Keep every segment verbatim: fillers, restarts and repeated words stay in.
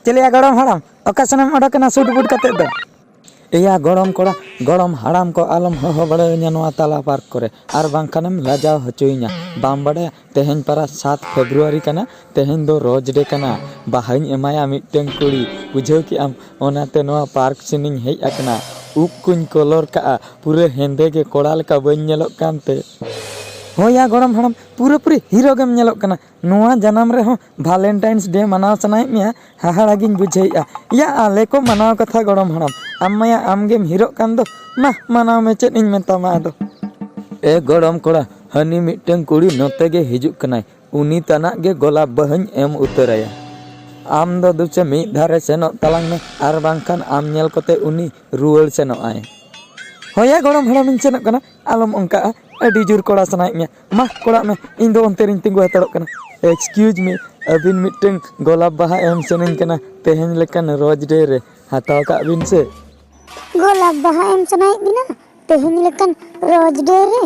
ᱪᱮᱞᱮᱭᱟ ᱜᱚᱲᱚᱢ ᱦᱟᱲᱟᱢ, ᱚᱠᱟ ᱥᱮᱱᱮᱢ ᱚᱰᱚᱠᱮᱱᱟ ᱥᱩᱴ ᱵᱩᱴ ᱠᱟᱛᱮᱫ ᱫᱚ? ᱮᱭᱟ ᱜᱚᱲᱚᱢ ᱠᱚᱲᱟ, ᱜᱚᱲᱚᱢ ᱦᱟᱲᱟᱢ ᱠᱚ ᱟᱞᱚᱢ ᱦᱚᱦᱚ ᱵᱟᱲᱟᱭᱟᱹᱧᱟ ᱱᱚᱣᱟ ᱛᱟᱞᱟ ᱯᱟᱨᱠ ᱠᱚᱨᱮ, ᱟᱨ ᱵᱟᱝᱠᱷᱟᱱᱮᱢ ᱞᱟᱡᱟᱣ ᱦᱚᱪᱚᱭᱤᱧᱟ᱾ ᱵᱟᱢ ᱵᱟᱲᱟᱭᱟ, ᱛᱮᱦᱮᱧ ᱯᱟᱨᱟ ᱥᱟᱛ ᱯᱷᱮᱵᱽᱨᱩᱣᱟᱨᱤ ᱠᱟᱱᱟ, ᱛᱮᱦᱮᱧ ᱫᱚ ᱨᱳᱡᱽ ᱰᱮ ᱠᱟᱱᱟ, ᱵᱟᱦᱟᱧ ᱮᱢᱟᱭᱟ ᱢᱤᱫᱴᱟᱹᱝ ᱠᱩᱲᱤ, ᱵᱩᱡᱷᱟᱹᱣ ᱠᱮᱜᱼᱟᱢ? ᱚᱱᱟᱛᱮ ᱱᱚᱣᱟ ᱯᱟᱨᱠ ᱥᱮᱱᱤᱧ ᱦᱮᱡ ᱟᱠᱟᱱᱟ᱾ ᱩᱵ ᱠᱚᱧ ᱠᱚᱞᱚᱨ ᱠᱟᱜᱼᱟ, ᱯᱩᱨᱟᱹ ᱦᱮᱸᱫᱮ ᱜᱮ, ᱠᱚᱲᱟ ᱞᱮᱠᱟ ᱵᱟᱹᱧ ᱧᱮᱞᱚᱜ ᱠᱟᱱᱛᱮ? ᱦᱳᱭ ᱭᱟ ᱜᱚᱲᱚᱢ ᱦᱟᱲᱟᱢ, ᱯᱩᱨᱟᱹᱯᱩᱨᱤ ᱦᱤᱨᱳ ᱜᱮᱢ ᱧᱮᱞᱚᱜ ᱠᱟᱱᱟ᱾ ᱱᱚᱣᱟ ᱡᱟᱱᱟᱢ ᱨᱮᱦᱚᱸ ᱵᱷᱟᱞᱮᱱᱴᱟᱭᱤᱱᱥ ᱰᱮ ᱢᱟᱱᱟᱣ ᱥᱟᱱᱟᱭᱮᱫ ᱢᱮᱭᱟ? ᱦᱟᱦᱟᱲᱟ ᱜᱤᱧ ᱵᱩᱡᱷᱟᱹᱣᱮᱫᱼᱟ᱾ ᱭᱟ ᱟᱞᱮ ᱠᱚ ᱢᱟᱱᱟᱣ ᱠᱟᱛᱷᱟ ᱜᱚᱲᱚᱢ ᱦᱟᱲᱟᱢ, ᱟᱢ ᱢᱟᱭᱟ ᱟᱢ ᱜᱮᱢ ᱦᱤᱨᱳᱜ ᱠᱟᱱ ᱫᱚ᱾ ᱢᱟ ᱢᱟᱱᱟᱣ ᱢᱮ, ᱪᱮᱫ ᱤᱧ ᱢᱮᱛᱟᱢᱟ ᱟᱫᱚ᱾ ᱮ ᱜᱚᱲᱚᱢ ᱠᱚᱲᱟ, ᱦᱟᱹᱱᱤ ᱢᱤᱫᱴᱟᱹᱝ ᱠᱩᱲᱤ ᱱᱚᱛᱮ ᱜᱮ ᱦᱤᱡᱩᱜ ᱠᱟᱱᱟᱭ, ᱩᱱᱤ ᱛᱟᱱᱟᱜ ᱜᱮ ᱜᱳᱞᱟᱯ ᱵᱟᱦᱟᱧ ᱮᱢ ᱩᱛᱟᱹᱨᱟᱭᱟ᱾ ᱟᱢ ᱫᱚ ᱫᱩᱪᱮ ᱢᱤᱫ ᱫᱷᱟᱨᱮ ᱥᱮᱱᱚᱜ ᱛᱟᱞᱟᱝ ᱢᱮ, ᱟᱨ ᱵᱟᱝᱠᱷᱟᱱ ᱟᱢ ᱧᱮᱞ ᱠᱚᱛᱮ ᱩᱱᱤ ᱨᱩᱣᱟᱹᱲ ᱥᱮᱱᱚᱜ ᱟᱭ᱾ ᱦᱳᱭᱟ ᱜᱚᱲᱚᱢ ᱦᱟᱲᱟᱢᱤᱧ ᱥᱮᱱᱚᱜ ᱠᱟᱱᱟ, ᱟᱞᱚᱢ ᱚᱱᱠᱟᱜᱼᱟ, ᱟᱹᱰᱤ ᱡᱳᱨ ᱠᱚᱲᱟ ᱥᱟᱱᱟᱭᱮᱫ ᱢᱮᱭᱟ᱾ ᱢᱟ ᱠᱚᱲᱟᱜ ᱢᱮ, ᱤᱧ ᱫᱚ ᱚᱱᱛᱮ ᱨᱤᱧ ᱛᱤᱸᱜᱩ ᱦᱟᱛᱟᱲᱚᱜ ᱠᱟᱱᱟ᱾ Excuse me, ᱟᱹᱵᱤᱱ ᱢᱤᱫᱴᱟᱹᱝ ᱜᱳᱞᱟᱯ ᱵᱟᱦᱟ ᱮᱢ ᱥᱟᱱᱟᱧ ᱠᱟᱱᱟ ᱛᱮᱦᱮᱧ ᱞᱮᱠᱟᱱ ᱨᱳᱡᱽ ᱰᱮ ᱨᱮ, ᱦᱟᱛᱟᱣ ᱠᱟᱜ ᱵᱤᱱ ᱥᱮ᱾ ᱜᱳᱞᱟᱯ ᱵᱟᱦᱟ ᱮᱢ ᱥᱟᱱᱟᱭᱮᱫ ᱵᱤᱱᱟ ᱛᱮᱦᱮᱧ ᱞᱮᱠᱟᱱ ᱨᱳᱡᱽ ᱰᱮ ᱨᱮ?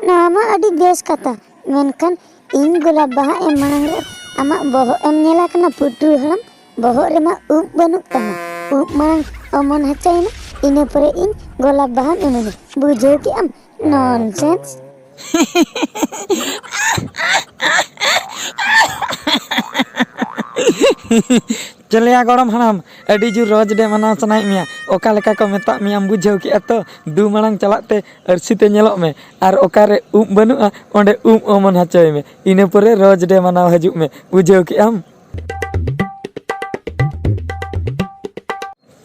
ᱱᱚᱣᱟ ᱢᱟ ᱟᱹᱰᱤ ᱵᱮᱥ ᱠᱟᱛᱷᱟ, ᱢᱮᱱᱠᱷᱟᱱ ᱤᱧ ᱜᱳᱞᱟᱯ ᱵᱟᱦᱟ ᱮᱢ ᱢᱟᱲᱟᱝ ᱨᱮ ᱟᱢᱟᱜ ᱵᱚᱦᱚᱜ ᱮᱢ ᱧᱮᱞ ᱟᱠᱟᱱᱟ ᱯᱩᱴᱨᱩ ᱦᱟᱲᱟᱢ? ᱵᱚᱦᱚᱜ ᱨᱮᱢᱟ ᱩᱵ ᱵᱟᱹᱱᱩᱜ ᱛᱟᱢᱟ᱾ ᱩᱵ ᱢᱟᱲᱟᱝ ᱚᱢᱚᱱ ᱦᱚᱪᱚᱭ ᱢᱮ, ᱤᱱᱟᱹ ᱯᱚᱨᱮ ᱤᱧ ᱜᱳᱞᱟᱯ ᱵᱟᱦᱟᱢ ᱮᱢᱟᱹᱧᱟ᱾ ᱵᱩᱡᱷᱟᱹᱣ ᱠᱮᱜᱼᱟᱢ? Nonsense᱾ ᱪᱮᱞᱮᱭᱟ ᱜᱚᱲᱚᱢ ᱦᱟᱲᱟᱢ, ᱟᱹᱰᱤ ᱡᱳᱨ ᱨᱳᱡᱽ ᱰᱮ ᱢᱟᱱᱟᱣ ᱥᱟᱱᱟᱭᱮᱫ ᱢᱮᱭᱟ᱾ ᱚᱠᱟ ᱞᱮᱠᱟ ᱠᱚ ᱢᱮᱛᱟᱜ ᱢᱮᱭᱟᱢ ᱵᱩᱡᱷᱟᱹᱣ ᱠᱮᱜᱼᱟ ᱛᱚ? ᱫᱩ ᱢᱟᱲᱟᱝ ᱪᱟᱞᱟᱜ ᱛᱮ ᱟᱹᱨᱥᱤ ᱛᱮ ᱧᱮᱞᱚᱜ ᱢᱮ, ᱟᱨ ᱚᱠᱟᱨᱮ ᱩᱵ ᱵᱟᱹᱱᱩᱜᱼᱟ ᱚᱸᱰᱮ ᱩᱵ ᱚᱢᱚᱱ ᱦᱚᱪᱚᱭ ᱢᱮ, ᱤᱱᱟᱹ ᱯᱚᱨᱮ ᱨᱳᱡᱽ ᱰᱮ ᱢᱟᱱᱟᱣ ᱦᱤᱡᱩᱜ ᱢᱮ, ᱵᱩᱡᱷᱟᱹᱣ ᱠᱮᱜᱼᱟᱢ?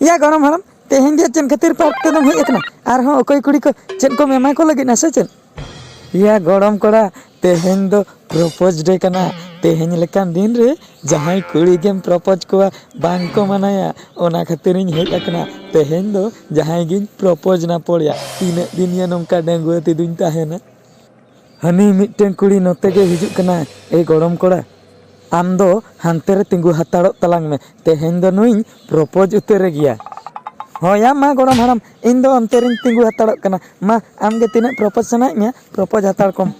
ᱭᱟ ᱜᱚᱲᱚᱢ ᱦᱟᱲᱟᱢ, ᱛᱮᱦᱮᱧ ᱫᱚ ᱪᱮᱫ ᱠᱷᱟᱹᱛᱤᱨ ᱯᱟᱨᱠ ᱛᱮᱫᱚᱢ ᱦᱮᱡ ᱟᱠᱟᱱᱟ? ᱟᱨᱦᱚᱸ ᱚᱠᱚᱭ ᱠᱩᱲᱤ ᱠᱚ ᱪᱮᱫ ᱠᱚᱢ ᱮᱢᱟ ᱠᱚ ᱞᱟᱹᱜᱤᱫ ᱥᱮ ᱪᱮᱫ? ᱭᱟ ᱜᱚᱲᱚᱢ ᱠᱚᱲᱟ, ᱛᱮᱦᱮᱧ ᱫᱚ ᱯᱨᱚᱯᱳᱡᱽ ᱰᱮ ᱠᱟᱱᱟ᱾ ᱛᱮᱦᱮᱧ ᱞᱮᱠᱟᱱ ᱫᱤᱱ ᱨᱮ ᱡᱟᱦᱟᱸᱭ ᱠᱩᱲᱤ ᱜᱮᱢ ᱯᱨᱚᱯᱳᱡᱽ ᱠᱚᱣᱟ, ᱵᱟᱝ ᱠᱚ ᱢᱟᱱᱟᱭᱟ᱾ ᱚᱱᱟ ᱠᱷᱟᱹᱛᱤᱨᱤᱧ ᱦᱮᱡ ᱟᱠᱟᱱᱟ᱾ ᱛᱮᱦᱮᱧ ᱫᱚ ᱡᱟᱦᱟᱸᱭ ᱜᱤᱧ ᱯᱨᱚᱯᱳᱡᱽ ᱱᱟᱯᱚᱲᱮᱭᱟ᱾ ᱛᱤᱱᱟᱹᱜ ᱫᱤᱱ ᱭᱟ ᱱᱚᱝᱠᱟ ᱰᱟᱺᱜᱩᱣᱟᱹ ᱛᱮᱫᱚᱧ ᱛᱟᱦᱮᱱᱟ? ᱦᱟᱹᱱᱤ ᱢᱤᱫᱴᱮᱱ ᱠᱩᱲᱤ ᱱᱚᱛᱮ ᱜᱮ ᱦᱤᱡᱩᱜ ᱠᱟᱱᱟ᱾ ᱮ ᱜᱚᱲᱚᱢ ᱠᱚᱲᱟ, ᱟᱢ ᱫᱚ ᱦᱟᱱᱛᱮ ᱨᱮ ᱛᱤᱸᱜᱩ ᱦᱟᱛᱟᱲᱚᱜ ᱛᱟᱞᱟᱝ ᱢᱮ, ᱛᱮᱦᱮᱧ ᱫᱚ ᱱᱩᱭᱤᱧ ᱯᱨᱚᱯᱳᱡᱽ ᱩᱛᱟᱹᱨᱮ ᱜᱮᱭᱟ᱾ ᱦᱳᱭ ᱭᱟ ᱢᱟ ᱜᱚᱲᱚᱢ ᱦᱟᱲᱟᱢ, ᱤᱧ ᱫᱚ ᱚᱱᱛᱮ ᱨᱤᱧ ᱛᱤᱸᱜᱩ ᱦᱟᱛᱟᱲᱚᱜ ᱠᱟᱱᱟ᱾ ᱢᱟ ᱟᱢ ᱜᱮ ᱛᱤᱱᱟᱹᱜ ᱯᱨᱚᱯᱳᱡᱽ ᱥᱟᱱᱟᱭᱮᱫ ᱢᱮᱭᱟ, ᱯᱨᱚᱯᱳᱡᱽ ᱦᱟᱛᱟᱲ ᱠᱚᱢ᱾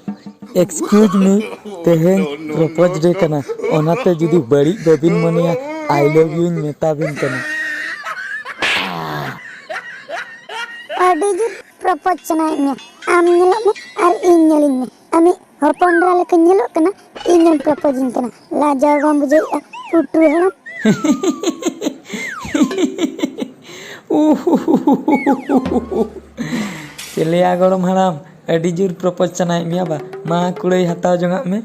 Excuse me, ᱛᱮᱦᱮᱧ ᱯᱨᱚᱯᱳᱡᱽ ᱰᱮ ᱠᱟᱱᱟ, ᱚᱱᱟᱛᱮ ᱡᱩᱫᱤ ᱵᱟᱹᱲᱤᱡ ᱵᱟᱹᱵᱤᱱ ᱢᱚᱱᱮᱭᱟ, I love youᱧ ᱢᱮᱛᱟ ᱵᱤᱱ ᱠᱟᱱᱟ᱾ ᱟᱹᱰᱤ ᱡᱳᱨ ᱯᱨᱚᱯᱳᱡᱽ ᱥᱟᱱᱟᱭᱮᱫ ᱢᱮᱭᱟ᱾ ᱟᱢ ᱧᱮᱞᱚᱜ ᱢᱮ ᱟᱨ ᱤᱧ ᱧᱮᱞᱤᱧ ᱢᱮ᱾ ᱟᱢᱤᱡ ᱦᱚᱯᱚᱱ ᱮᱨᱟ ᱞᱮᱠᱟᱧ ᱧᱮᱞᱚᱜ ᱠᱟᱱᱟ, ᱤᱧᱮᱢ ᱯᱨᱚᱯᱳᱡᱽ ᱤᱧ ᱠᱟᱱᱟ᱾ ᱞᱟᱡᱟᱣ ᱵᱟᱢ ᱵᱩᱡᱷᱟᱹᱣᱮᱫᱼᱟ, ᱯᱩᱴᱨᱩ ᱦᱟᱲᱟᱢ? ᱪᱮᱞᱮᱭᱟ ᱜᱚᱲᱚᱢ ᱦᱟᱲᱟᱢ, ᱟᱹᱰᱤ ᱡᱳᱨ ᱯᱨᱚᱯᱳᱡᱽ ᱥᱟᱱᱟᱭᱮᱫ ᱢᱮᱭᱟ ᱵᱟ? ᱢᱟ ᱠᱩᱲᱟᱹᱭ ᱦᱟᱛᱟᱣ ᱡᱚᱝᱟᱜ ᱢᱮ᱾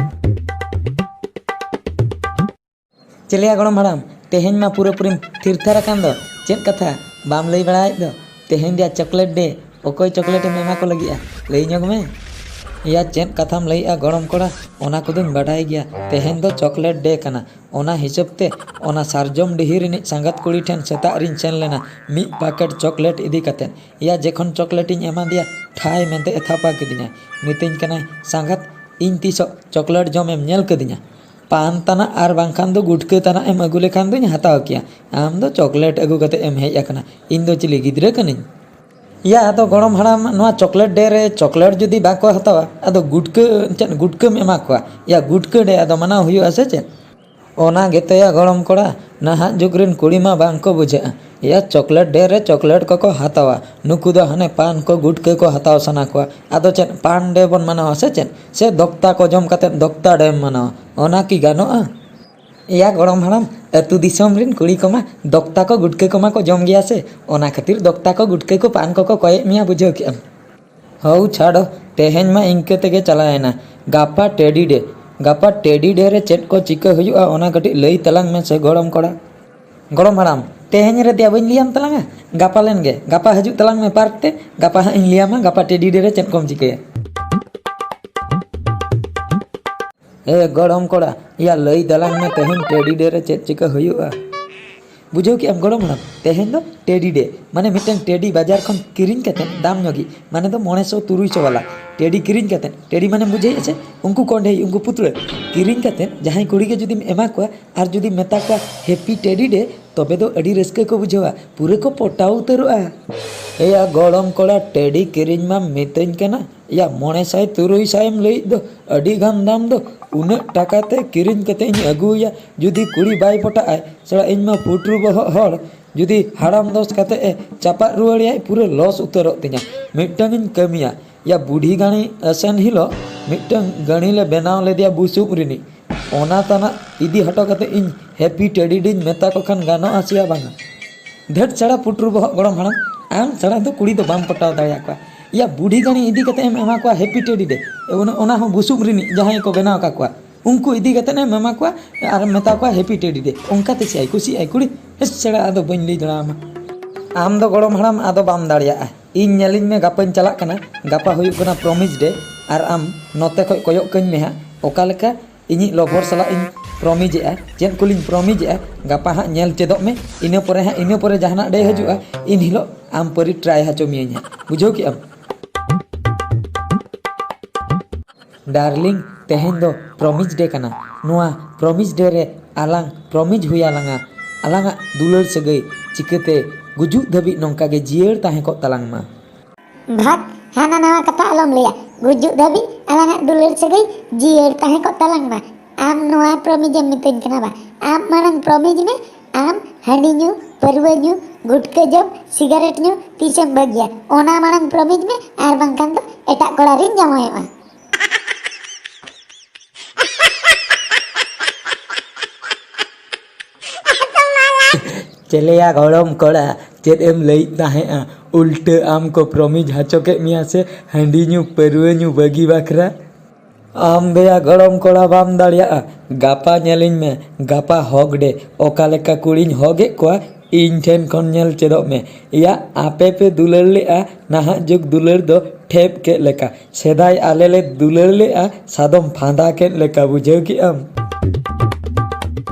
ᱪᱮᱞᱮᱭᱟ ᱜᱚᱲᱚᱢ ᱦᱟᱲᱟᱢ, ᱛᱮᱦᱮᱧ ᱢᱟ ᱯᱩᱨᱟᱹᱯᱩᱨᱤᱢ ᱛᱷᱤᱨ ᱛᱷᱟᱨ ᱟᱠᱟᱱ ᱫᱚ, ᱪᱮᱫ ᱠᱟᱛᱷᱟ ᱵᱟᱢ ᱞᱟᱹᱭ ᱵᱟᱲᱟᱭᱮᱫ ᱫᱚ? ᱛᱮᱦᱮᱧ ᱫᱚᱭᱟ ᱪᱚᱠᱞᱮᱴ ᱰᱮ, ᱚᱠᱚᱭ ᱪᱚᱠᱞᱮᱴ ᱮᱢ ᱮᱢᱟ ᱠᱚ ᱞᱟᱹᱜᱤᱫᱼᱟ? ᱞᱟᱹᱭ ᱧᱚᱜᱽ ᱢᱮ᱾ ᱭᱟ, ᱪᱮᱫ ᱠᱟᱛᱷᱟᱢ ᱞᱟᱹᱭᱮᱜᱼᱟ ᱜᱚᱲᱚᱢ ᱠᱚᱲᱟ, ᱚᱱᱟ ᱠᱚᱫᱚᱧ ᱵᱟᱰᱟᱭ ᱜᱮᱭᱟ᱾ ᱛᱮᱦᱮᱧ ᱫᱚ ᱪᱚᱠᱞᱮᱴ ᱰᱮ ᱠᱟᱱᱟ, ᱚᱱᱟ ᱦᱤᱥᱟᱹᱵ ᱛᱮ ᱚᱱᱟ ᱥᱟᱨᱡᱚᱢ ᱰᱤᱦᱤ ᱨᱤᱱᱤᱡ ᱥᱟᱸᱜᱟᱛ ᱠᱩᱲᱤ ᱴᱷᱮᱱ ᱥᱮᱛᱟᱜ ᱨᱤᱧ ᱥᱮᱱ ᱞᱮᱱᱟ ᱢᱤᱫ ᱯᱮᱠᱮᱴ ᱪᱚᱠᱞᱮᱴ ᱤᱫᱤ ᱠᱟᱛᱮᱫ᱾ ᱭᱟ, ᱡᱮᱠᱷᱚᱱ ᱪᱚᱠᱞᱮᱴ ᱤᱧ ᱮᱢᱟ ᱫᱮᱭᱟ, ᱴᱷᱟᱭ ᱢᱮᱱᱛᱮ ᱮ ᱛᱷᱟᱯᱟ ᱠᱤᱫᱤᱧᱟ᱾ ᱢᱤᱛᱟᱹᱧ ᱠᱟᱱᱟᱭ, "ᱥᱟᱸᱜᱟᱛ, ᱤᱧ ᱛᱤᱥᱚᱜ ᱪᱚᱠᱞᱮᱴ ᱡᱚᱢ ᱮᱢ ᱧᱮᱞ ᱠᱟᱹᱫᱤᱧᱟ? ᱯᱟᱱ ᱛᱟᱱᱟᱜ ᱟᱨ ᱵᱟᱝᱠᱷᱟᱱ ᱫᱚ ᱜᱩᱴᱠᱟᱹ ᱛᱟᱱᱟᱜ ᱮᱢ ᱟᱹᱜᱩ ᱞᱮᱠᱷᱟᱱ ᱫᱚᱧ ᱦᱟᱛᱟᱣ ᱠᱮᱭᱟ, ᱟᱢ ᱫᱚ ᱪᱚᱠᱞᱮᱴ ᱟᱹᱜᱩ ᱠᱟᱛᱮ ᱮᱢ ᱦᱮᱡ ᱟᱠᱟᱱᱟ, ᱤᱧ ᱫᱚ ᱪᱤᱞᱤ ᱜᱤᱫᱽᱨᱟᱹ ᱠᱟᱹᱱᱟᱹᱧ?" ᱭᱟ, ᱟᱫᱚ ᱜᱚᱲᱚᱢ ᱦᱟᱲᱟᱢ, ᱱᱚᱣᱟ ᱪᱚᱠᱞᱮᱴ ᱰᱮ ᱨᱮ ᱪᱚᱠᱞᱮᱴ ᱡᱩᱫᱤ ᱵᱟᱠᱚ ᱦᱟᱛᱟᱣᱟ, ᱟᱫᱚ ᱜᱩᱴᱠᱟᱹ, ᱪᱮᱫ ᱜᱩᱴᱠᱟᱹᱢ ᱮᱢᱟ ᱠᱚᱣᱟ? ᱭᱟ, ᱜᱩᱴᱠᱟᱹ ᱰᱮ ᱟᱫᱚ ᱢᱟᱱᱟᱣ ᱦᱩᱭᱩᱜᱼᱟ ᱥᱮ ᱪᱮᱫ? ᱚᱱᱟ ᱜᱮᱛᱚᱭᱟ ᱜᱚᱲᱚᱢ ᱠᱚᱲᱟ, ᱱᱟᱦᱟᱜ ᱡᱩᱜᱽ ᱨᱮᱱ ᱠᱩᱲᱤ ᱢᱟ ᱵᱟᱝ ᱠᱚ ᱵᱩᱡᱷᱟᱹᱜᱼᱟ᱾ ᱭᱟ, ᱪᱚᱠᱞᱮᱴ ᱰᱮ ᱨᱮ ᱪᱚᱠᱞᱮᱴ ᱠᱚᱠᱚ ᱦᱟᱛᱟᱣᱟ, ᱱᱩᱠᱩ ᱫᱚ ᱦᱟᱱᱮ ᱯᱟᱱ ᱠᱚ ᱜᱩᱴᱠᱟᱹ ᱠᱚ ᱦᱟᱛᱟᱣ ᱥᱟᱱᱟ ᱠᱚᱣᱟ᱾ ᱟᱫᱚ ᱪᱮᱫ ᱯᱟᱱ ᱰᱮ ᱵᱚᱱ ᱢᱟᱱᱟᱣᱟ ᱥᱮ ᱪᱮᱫ? ᱥᱮ ᱫᱚᱠᱛᱟ ᱠᱚ ᱡᱚᱢ ᱠᱟᱛᱮᱫ ᱫᱚᱠᱛᱟ ᱰᱮᱢ ᱢᱟᱱᱟᱣᱟ? ᱚᱱᱟ ᱠᱤ ᱜᱟᱱᱚᱜᱼᱟ? ᱮᱭᱟ ᱜᱚᱲᱚᱢ ᱦᱟᱲᱟᱢ, ᱟᱹᱛᱩ ᱫᱤᱥᱚᱢ ᱨᱤᱱ ᱠᱩᱲᱤ ᱠᱚᱢᱟ ᱫᱚᱠᱛᱟ ᱠᱚ ᱜᱩᱴᱠᱟᱹ ᱠᱚᱢᱟ ᱠᱚ ᱡᱚᱢ ᱜᱮᱭᱟ ᱥᱮ, ᱚᱱᱟ ᱠᱷᱟᱹᱛᱤᱨ ᱫᱚᱠᱛᱟ ᱠᱚ ᱜᱩᱴᱠᱟᱹ ᱠᱚ ᱯᱟᱱ ᱠᱚᱠᱚ ᱠᱚᱭᱮᱫ ᱢᱮᱭᱟ, ᱵᱩᱡᱷᱟᱹᱣ ᱠᱮᱜᱼᱟᱢ᱾ ᱦᱚᱣ ᱪᱷᱟᱲᱚ, ᱛᱮᱦᱮᱧ ᱢᱟ ᱤᱱᱠᱟᱹ ᱛᱮᱜᱮ ᱪᱟᱞᱟᱣᱮᱱᱟ᱾ ᱜᱟᱯᱟ ᱴᱮᱰᱤ ᱰᱮ, ᱜᱟᱯᱟ ᱴᱮᱰᱤ ᱰᱮ ᱨᱮ ᱪᱮᱫ ᱠᱚ ᱪᱤᱠᱟᱹ ᱦᱩᱭᱩᱜᱼᱟ, ᱚᱱᱟ ᱠᱟᱹᱴᱤᱡ ᱞᱟᱹᱭ ᱛᱟᱞᱟᱝ ᱢᱮᱥᱮ ᱜᱚᱲᱚᱢ ᱠᱚᱲᱟ᱾ ᱜᱚᱲᱚᱢ ᱦᱟᱲᱟᱢ, ᱛᱮᱦᱮᱧ ᱨᱮ ᱫᱮᱭᱟ ᱵᱟᱹᱧ ᱞᱟᱹᱭᱟᱢ ᱛᱟᱞᱟᱝᱟ? ᱜᱟᱯᱟ ᱞᱮᱱ ᱜᱮ, ᱜᱟᱯᱟ ᱦᱤᱡᱩᱜ ᱛᱟᱞᱟᱝ ᱢᱮ ᱯᱟᱨᱠ ᱛᱮ, ᱜᱟᱯᱟ ᱦᱟᱸᱜ ᱤᱧ ᱞᱟᱹᱭᱟᱢᱟ, ᱜᱟᱯᱟ ᱴᱮᱰᱤ ᱰᱮ ᱨᱮ ᱪᱮᱫ ᱠᱚᱢ ᱪᱤᱠᱟᱹᱭᱟ᱾ ᱮ ᱜᱚᱲᱚᱢ ᱠᱚᱲᱟ, ᱭᱟ ᱞᱟᱹᱭ ᱛᱟᱞᱟᱝ ᱢᱮ, ᱛᱮᱦᱮᱧ ᱴᱮᱰᱤ ᱰᱮ ᱨᱮ ᱪᱮᱫ ᱪᱤᱠᱟᱹ ᱦᱩᱭᱩᱜᱼᱟ? ᱵᱩᱡᱷᱟᱹᱣ ᱠᱮᱜᱼᱟᱢ ᱜᱚᱲᱚᱢ ᱦᱟᱲᱟᱢ, ᱛᱮᱦᱮᱧ ᱫᱚ ᱴᱮᱰᱤ ᱰᱮ, ᱢᱟᱱᱮ ᱢᱤᱫᱴᱟᱝ ᱴᱮᱰᱤ ᱵᱟᱡᱟᱨ ᱠᱷᱚᱱ ᱠᱤᱨᱤᱧ ᱠᱟᱛᱮᱫ ᱫᱟᱢ ᱧᱚᱜᱤᱡ, ᱢᱟᱱᱮ ᱫᱚ ᱢᱚᱬᱮ ᱥᱚ ᱛᱩᱨᱩᱭ ᱥᱚ ᱵᱟᱞᱟ ᱴᱮᱰᱤ ᱠᱤᱨᱤᱧ ᱠᱟᱛᱮᱫ, ᱴᱮᱰᱤ ᱢᱟᱱᱮᱢ ᱵᱩᱡᱷᱟᱹᱣᱮᱫᱼᱟ ᱥᱮ, ᱩᱱᱠᱩ ᱠᱚᱸᱰᱮᱭ, ᱩᱱᱠᱩ ᱯᱩᱛᱲᱟᱹ ᱠᱤᱨᱤᱧ ᱠᱟᱛᱮᱫ ᱡᱟᱦᱟᱸᱭ ᱠᱩᱲᱤ ᱜᱮ ᱡᱩᱫᱤᱢ ᱮᱢᱟ ᱠᱚᱣᱟ ᱟᱨ ᱡᱩᱫᱤᱢ ᱢᱮᱛᱟ ᱠᱚᱣᱟ, "ᱦᱮᱯᱤ ᱴᱮᱰᱤ ᱰᱮ", ᱛᱚᱵᱮ ᱫᱚ ᱟᱹᱰᱤ ᱨᱟᱹᱥᱠᱟᱹ ᱠᱚ ᱵᱩᱡᱷᱟᱹᱣᱟ, ᱯᱩᱨᱟᱹ ᱠᱚ ᱯᱚᱴᱟᱣ ᱩᱛᱟᱹᱨᱚᱜᱼᱟ᱾ ᱮᱭᱟ ᱜᱚᱲᱚᱢ ᱠᱚᱲᱟ, ᱴᱮᱰᱤ ᱠᱤᱨᱤᱧ ᱢᱟᱢ ᱢᱤᱛᱟᱹᱧ ᱠᱟᱱᱟ, ᱭᱟ ᱢᱚᱬᱮ ᱥᱟᱭ ᱛᱩᱨᱩᱭ ᱥᱟᱭ ᱮᱢ ᱞᱟᱹᱭᱮᱫ ᱫᱚ, ᱟᱹᱰᱤ ᱜᱟᱱ ᱫᱟᱢ ᱫᱚ, ᱩᱱᱟᱹᱜ ᱴᱟᱠᱟ ᱛᱮ ᱠᱤᱨᱤᱧ ᱠᱟᱛᱮ ᱤᱧ ᱟᱹᱜᱩᱭᱟ, ᱡᱩᱫᱤ ᱠᱩᱲᱤ ᱵᱟᱭ ᱯᱚᱴᱟᱜ ᱟᱭ, ᱥᱮᱲᱟ ᱤᱧ ᱢᱟ ᱯᱩᱴᱨᱩ ᱵᱚᱦᱚᱜ ᱦᱚᱲ, ᱡᱩᱫᱤ ᱦᱟᱲᱟᱢ ᱫᱚᱥ ᱠᱟᱛᱮ ᱮ ᱪᱟᱯᱟᱫ ᱨᱩᱣᱟᱹᱲᱮᱭᱟᱭ, ᱯᱩᱨᱟᱹ ᱞᱚᱥ ᱩᱛᱟᱹᱨᱚᱜ ᱛᱤᱧᱟ᱾ ᱢᱤᱫᱴᱟᱝ ᱤᱧ ᱠᱟᱹᱢᱤᱭᱟ, ᱭᱟ ᱵᱩᱰᱷᱤ ᱜᱟᱹᱲᱤ ᱟᱥᱮᱱ ᱦᱤᱞᱳᱜ ᱢᱤᱫᱴᱟᱝ ᱜᱟᱹᱲᱤ ᱞᱮ ᱵᱮᱱᱟᱣ ᱞᱮᱫᱮᱭᱟ ᱵᱩᱥᱩᱵ ᱨᱤᱱᱤᱡ, ᱚᱱᱟ ᱛᱟᱱᱟᱜ ᱤᱫᱤ ᱦᱚᱴᱚ ᱠᱟᱛᱮ ᱤᱧ ᱦᱮᱯᱤ ᱴᱮᱰᱤ ᱰᱤᱧ ᱢᱮᱛᱟ ᱠᱚ ᱠᱷᱟᱱ ᱜᱟᱱᱚᱜᱼᱟ ᱥᱮᱭᱟ ᱵᱟᱝᱟ? ᱫᱷᱟᱹᱴ ᱥᱮᱲᱟ ᱯᱩᱴᱨᱩ ᱵᱚᱦᱚᱜ ᱜᱚᱲᱚᱢ ᱦᱟᱲᱟᱢ, ᱟᱢ ᱥᱮᱲᱟ ᱫᱚ ᱠᱩᱲᱤ ᱫᱚ ᱵᱟᱢ ᱯᱚᱴᱟᱣ ᱫᱟᱲᱮᱭᱟᱠᱚᱣᱟ᱾ ᱭᱟ ᱵᱩᱰᱷᱤ ᱜᱟᱹᱲᱤ ᱤᱫᱤ ᱠᱟᱛᱮ ᱮᱢ ᱮᱢᱟ ᱠᱚᱣᱟ ᱦᱮᱯᱤ ᱴᱮᱰᱤ ᱰᱮ, ᱚᱱᱟ, ᱚᱱᱟ ᱦᱚᱸ ᱵᱩᱥᱩᱵ ᱨᱤᱱᱤᱡ ᱡᱟᱦᱟᱸᱭ ᱠᱚ ᱵᱮᱱᱟᱣ ᱟᱠᱟᱫ ᱠᱚᱣᱟ, ᱩᱱᱠᱩ ᱤᱫᱤ ᱠᱟᱛᱮ ᱮᱢ ᱮᱢᱟ ᱠᱚᱣᱟ ᱟᱨ ᱮᱢ ᱢᱮᱛᱟ ᱠᱚᱣᱟ ᱦᱮᱯᱤ ᱴᱮᱰᱤ ᱰᱮ᱾ ᱚᱱᱠᱟ ᱛᱮ ᱪᱮᱫ ᱟᱭ ᱠᱩᱥᱤᱜ ᱟᱭ ᱠᱩᱲᱤ? ᱦᱮᱸ ᱥᱮᱲᱟ, ᱟᱫᱚ ᱵᱟᱹᱧ ᱞᱟᱹᱭ ᱫᱟᱲᱮᱭᱟᱢᱟ᱾ ᱟᱢ ᱫᱚ ᱜᱚᱲᱚᱢ ᱦᱟᱲᱟᱢ ᱟᱫᱚ ᱵᱟᱢ ᱫᱟᱲᱮᱭᱟᱜᱼᱟ᱾ ᱤᱧ ᱧᱮᱞᱤᱧ ᱢᱮ, ᱜᱟᱯᱟᱧ ᱪᱟᱞᱟᱜ ᱠᱟᱱᱟ, ᱜᱟᱯᱟ ᱦᱩᱭᱩᱜ ᱠᱟᱱᱟ ᱯᱨᱚᱢᱤᱥ ᱰᱮ, ᱟᱨ ᱟᱢ ᱱᱚᱛᱮ ᱠᱷᱚᱡ ᱠᱚᱭᱚᱜ ᱠᱟᱹᱧ ᱢᱮ ᱦᱟᱸᱜ, ᱚᱠᱟ ᱞᱮᱠᱟ ᱤᱧᱤᱡ ᱞᱚᱵᱷᱚᱨ ᱥᱟᱞᱟᱜ ᱤᱧ ᱯᱨᱚᱢᱤᱡᱽ ᱮᱜᱼᱟ, ᱪᱮᱫ ᱠᱚᱞᱤᱧ ᱯᱨᱚᱢᱤᱡᱽ ᱮᱜᱼᱟ, ᱜᱟᱯᱟ ᱦᱟᱸᱜ ᱧᱮᱞ ᱪᱮᱫᱚᱜ ᱢᱮ᱾ ᱤᱱᱟᱹ ᱯᱚᱨᱮ ᱦᱟᱸᱜ, ᱤᱱᱟᱹ ᱯᱚᱨᱮ ᱡᱟᱦᱟᱱᱟᱜ ᱰᱮ ᱦᱤᱡᱩᱜᱼᱟ, ᱤᱱ ᱦᱤᱞᱳᱜ ᱟᱢ ᱯᱟᱹᱨᱤ ᱴᱨᱟᱭ ᱦᱚᱪᱚ ᱢᱤᱭᱟᱹᱧ ᱦᱟᱸᱜ, ᱵᱩᱡᱷᱟᱹᱣ ᱠᱮᱜᱼᱟᱢ? ᱰᱟᱨᱞᱤᱝ, ᱛᱮᱦᱮᱧ ᱫᱚ ᱯᱨᱚᱢᱤᱡᱽ ᱰᱮ ᱠᱟᱱᱟ᱾ ᱱᱚᱣᱟ ᱯᱨᱚᱢᱤᱡᱽ ᱰᱮ ᱨᱮ ᱟᱞᱟᱝ ᱯᱨᱚᱢᱤᱡᱽ ᱦᱩᱭ ᱟᱞᱟᱝᱟ, ᱟᱞᱟᱝᱟᱜ ᱫᱩᱞᱟᱹᱲ ᱥᱟᱹᱜᱟᱹᱭ ᱪᱤᱠᱟᱹᱛᱮ ᱜᱩᱡᱩᱜ ᱫᱷᱟᱹᱵᱤᱡ ᱱᱚᱝᱠᱟ ᱜᱮ ᱡᱤᱭᱟᱹᱲ ᱛᱟᱦᱮᱸ ᱠᱚᱜ ᱛᱟᱞᱟᱝ ᱢᱟ᱾ ᱵᱷᱟᱜᱽ, ᱦᱟᱱᱟ ᱱᱟᱣᱟ ᱠᱟᱛᱷᱟ ᱟᱞᱚᱢ ᱞᱟᱹᱭᱟ᱾ ᱜᱩᱡᱩᱜ ᱫᱷᱟᱹᱵᱤᱡ ᱟᱞᱟᱝᱟᱜ ᱫᱩᱞᱟᱹᱲ ᱥᱟᱹᱜᱟᱹᱭ ᱡᱤᱭᱟᱹᱲ ᱛᱟᱦᱮᱸ ᱠᱚᱜ ᱛᱟᱞᱟᱝ ᱢᱟ᱾ ᱟᱢ ᱱᱚᱣᱟ ᱯᱨᱚᱢᱤᱡᱽ ᱮᱢ ᱢᱤᱛᱟᱹᱧ ᱠᱟᱱᱟ ᱵᱟ? ᱟᱢ ᱢᱟᱲᱟᱝ ᱯᱨᱚᱢᱤᱡᱽ ᱢᱮ, ᱟᱢ ᱦᱟᱺᱰᱤ ᱧᱩ, ᱯᱟᱹᱨᱣᱟᱹ ᱧᱩ, ᱜᱩᱴᱠᱟᱹ ᱡᱚᱢ, ᱥᱤᱜᱟᱨᱮᱴ ᱧᱩ ᱛᱤᱥᱮᱢ ᱵᱟᱹᱜᱤᱭᱟ, ᱚᱱᱟ ᱢᱟᱲᱟᱝ ᱯᱨᱚᱢᱤᱡᱽ ᱢᱮ, ᱟᱨ ᱵᱟᱝᱠᱷᱟᱱ ᱫᱚ ᱮᱴᱟᱜ ᱠᱚᱲᱟ ᱨᱤᱧ ᱡᱟᱶᱟᱭᱚᱜᱼᱟ᱾ ᱪᱮᱞᱮᱭᱟ ᱜᱚᱲᱚᱢ ᱠᱚᱲᱟ, ᱪᱮᱫ ᱮᱢ ᱞᱟᱹᱭᱮᱫ ᱛᱟᱦᱮᱸᱜᱼᱟ? ᱩᱞᱴᱟᱹ ᱟᱢ ᱠᱚ ᱯᱨᱚᱢᱤᱡᱽ ᱦᱚᱪᱚ ᱠᱮᱫ ᱢᱮᱭᱟ ᱥᱮ ᱦᱟᱺᱰᱤ ᱧᱩ ᱯᱟᱹᱨᱣᱟᱹ ᱧᱩ ᱵᱟᱹᱜᱤ ᱵᱟᱠᱷᱨᱟ? ᱟᱢ ᱫᱚᱭᱟ ᱜᱚᱲᱚᱢ ᱠᱚᱲᱟ ᱵᱟᱢ ᱫᱟᱲᱮᱭᱟᱜᱼᱟ, ᱜᱟᱯᱟ ᱧᱮᱞᱤᱧ ᱢᱮ, ᱜᱟᱯᱟ ᱦᱚᱜᱽ ᱰᱮ, ᱚᱠᱟ ᱞᱮᱠᱟ ᱠᱩᱲᱤᱧ ᱦᱚᱜᱮᱫ ᱠᱚᱣᱟ, ᱤᱧ ᱴᱷᱮᱱ ᱠᱷᱚᱱ ᱧᱮᱞ ᱪᱮᱫᱚᱜ ᱢᱮ᱾ ᱮᱭᱟ, ᱟᱯᱮ ᱯᱮ ᱫᱩᱞᱟᱹᱲ ᱞᱮᱜᱼᱟ ᱱᱟᱦᱟᱜ ᱡᱩᱜᱽ ᱫᱩᱞᱟᱹᱲ ᱫᱚ ᱴᱷᱮᱯ ᱠᱮᱫ ᱞᱮᱠᱟ, ᱥᱮᱫᱟᱭ ᱟᱞᱮ ᱞᱮ ᱫᱩᱞᱟᱹᱲ ᱞᱮᱜᱼᱟ ᱥᱟᱫᱚᱢ ᱯᱷᱟᱸᱫᱟ ᱠᱮᱫ ᱞᱮᱠᱟ, ᱵᱩᱡᱷᱟᱹᱣ ᱠᱮᱜᱼᱟᱢ?